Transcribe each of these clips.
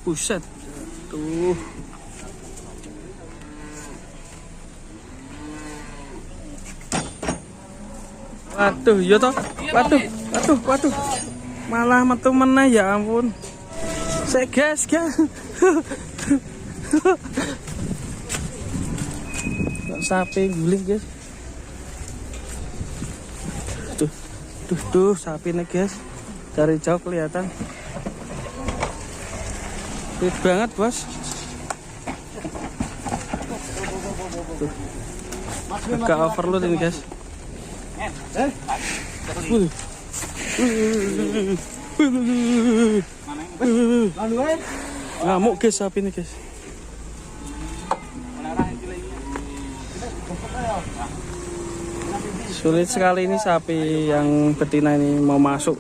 Buset. Tuh. Waduh, iya toh. Waduh, waduh, waduh. Malah metu meneh ya ampun. Sik guys, guys. Sapi guling, guys. Tuh, tuh, tuh sapi nih, guys. Dari jauh kelihatan. Sulit banget, bos. Tuh. Agak overload ini, guys. Ngamuk guys sapi ini guys. Sulit sekali ini sapi yang betina ini mau masuk.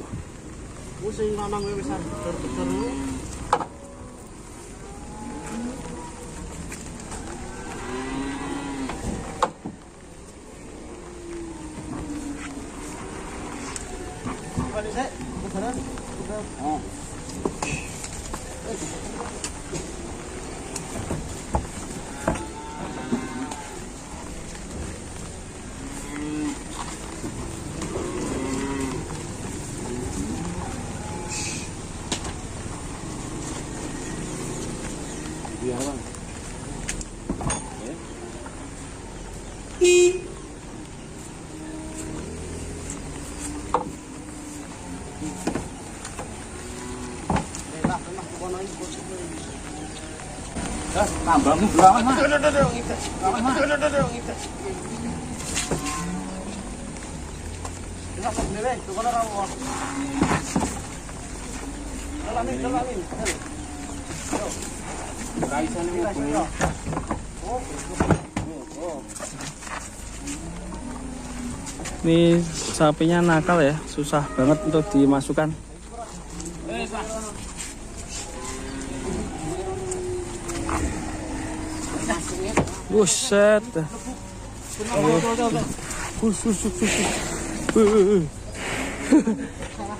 Tambangmu berapa, Mas? Ini sapinya nakal ya, susah banget untuk dimasukkan. Buset.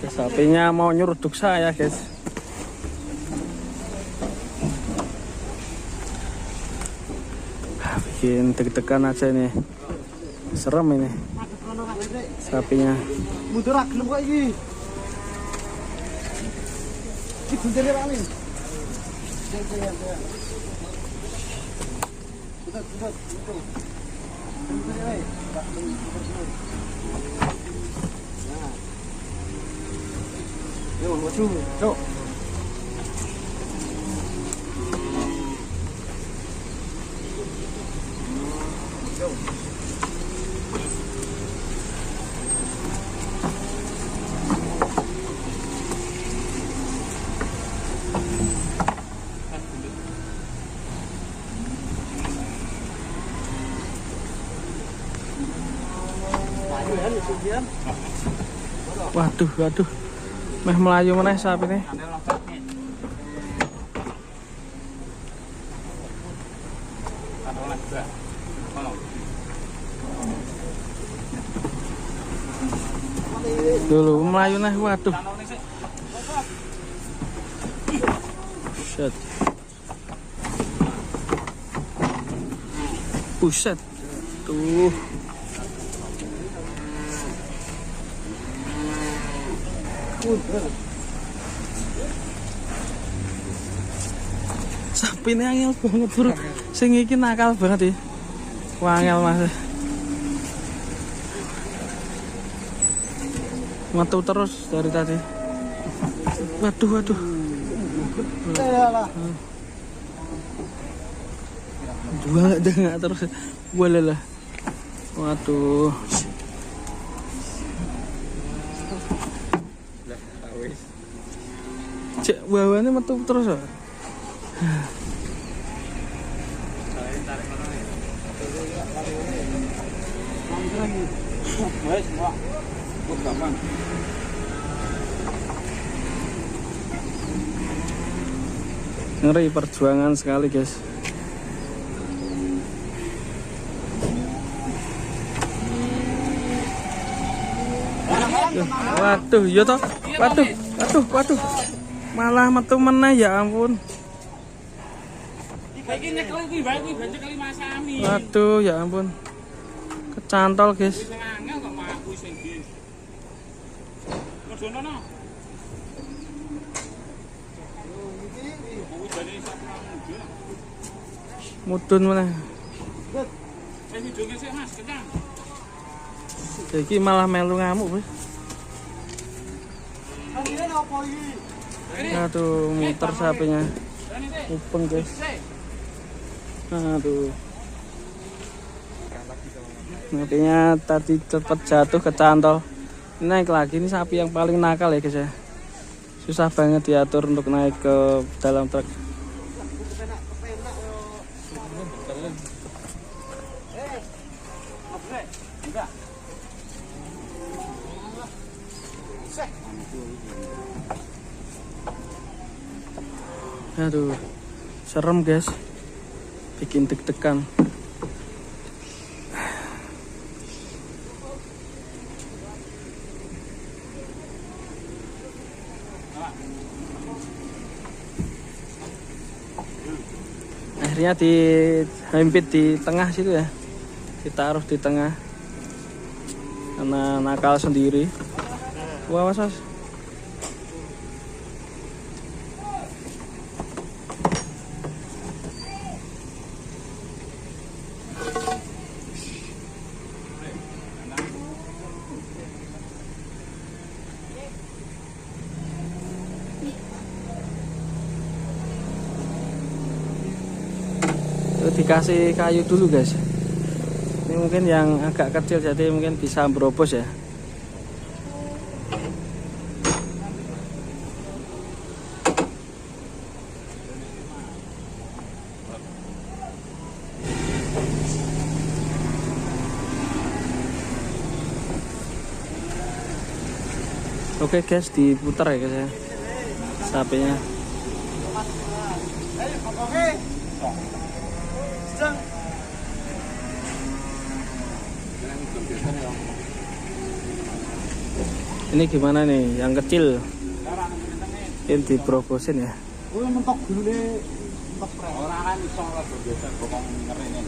Sapinya mau nyeruduk saya, guys. Bikin deg-degan aja ini. Serem ini sapinya. Mundur gelem kok iki. Iki buntile Pak Amin. Yo, maju, cok. Waduh, waduh. Meh melayu meneh sapine. Dulu melayu neh, waduh. Buset. Buset. Tuh. Sapine angel banget, bro. Sing iki nakal banget ya. Wangel, Mas. Metu terus dari tadi. Waduh, waduh. Dua dengak terus. Walalah. Waduh. Cek bawane metu terus ya. Ngeri perjuangan sekali, guys. Waduh, iya toh. Waduh, waduh, waduh. Malah metu meneh ya ampun. Iki nyekel kuwi wae kuwi ben cekeli Mas Ami. Waduh, ya ampun. Kecantol, guys. Sing angel kok mlaku sing ndi. Ngono no. Kuwi jane iso mudun. Mudun meneh. Wis hidunge sik Mas, kencang. Iki malah melu ngamuk, Bos. Kandine opo iki? Aduh, muter sapinya. Mupeng, guys. Aduh. Sapinya tadi cepat jatuh kecantol. Ini naik lagi, ini sapi yang paling nakal ya guys ya. Susah banget diatur untuk naik ke dalam truk. Aduh, serem guys, bikin deg-degan. Akhirnya dihimpit di tengah situ ya, ditaruh di tengah karena nakal sendiri. Wah, was, was. Dikasih kayu dulu guys. Ini mungkin yang agak kecil jadi mungkin bisa berobos ya. Oke guys, diputar ya guys ya sapinya. Ini gimana nih yang kecil? Ini diprobosin ya. Oh, mentok gulune mentok prek. Ora kan iso ora biasa bokong ngerene.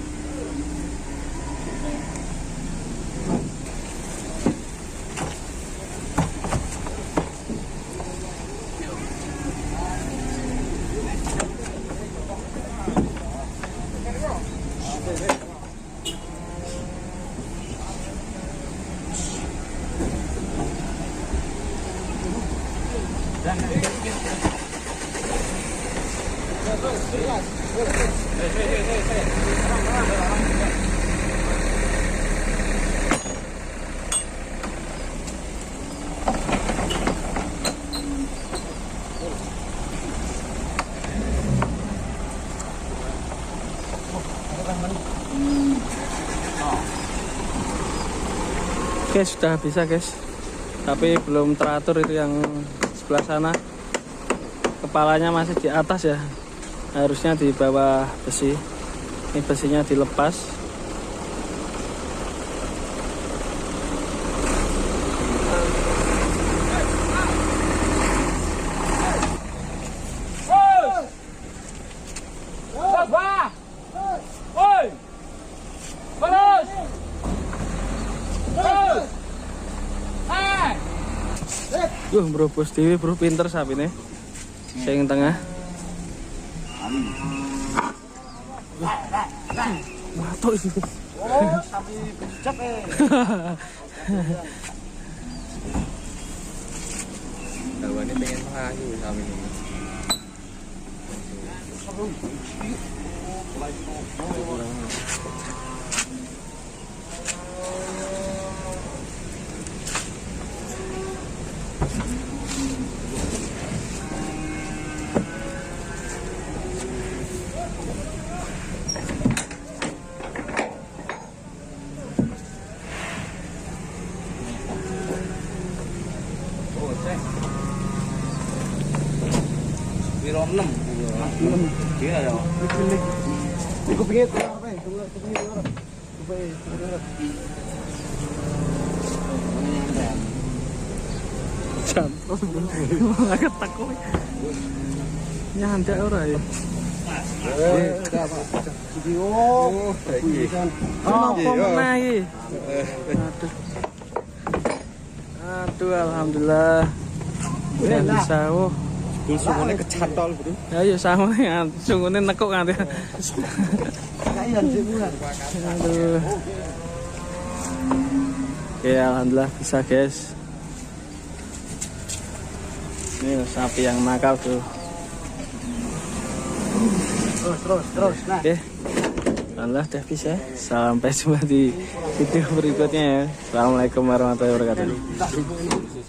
Oke, sudah bisa guys, tapi belum teratur itu yang sebelah sana. Kepalanya masih di atas ya, harusnya di bawah besi. Ini besinya dilepas. Bro, bos dewi bro, pinter sapine. Sing tengah. Matuk iki. Oh, sapi bejek eh. Dawane pengen mlayu sapi ini. Piro 6. 6. Iya ya. Iku piye tuh apa? Kupinge ora. Kupinge ora. Jantung. Malah ketekuk. Nyandak ora ya. Eh, udah, Pak. Iki oh, iki. Apa Iya. meneh iki? Aduh. Aduh, alhamdulillah. Udah bisa. Oh. Jebul sungune kecantol, Bro. Ya ya sama ya, sungune nekuk nganti. Kayak bulan. Aduh. Oke, alhamdulillah bisa, guys. Ini sapi yang nakal tuh. Terus, terus, terus. Nah. Oke. Alhamdulillah udah bisa. Sampai jumpa di video berikutnya ya. Assalamualaikum warahmatullahi wabarakatuh.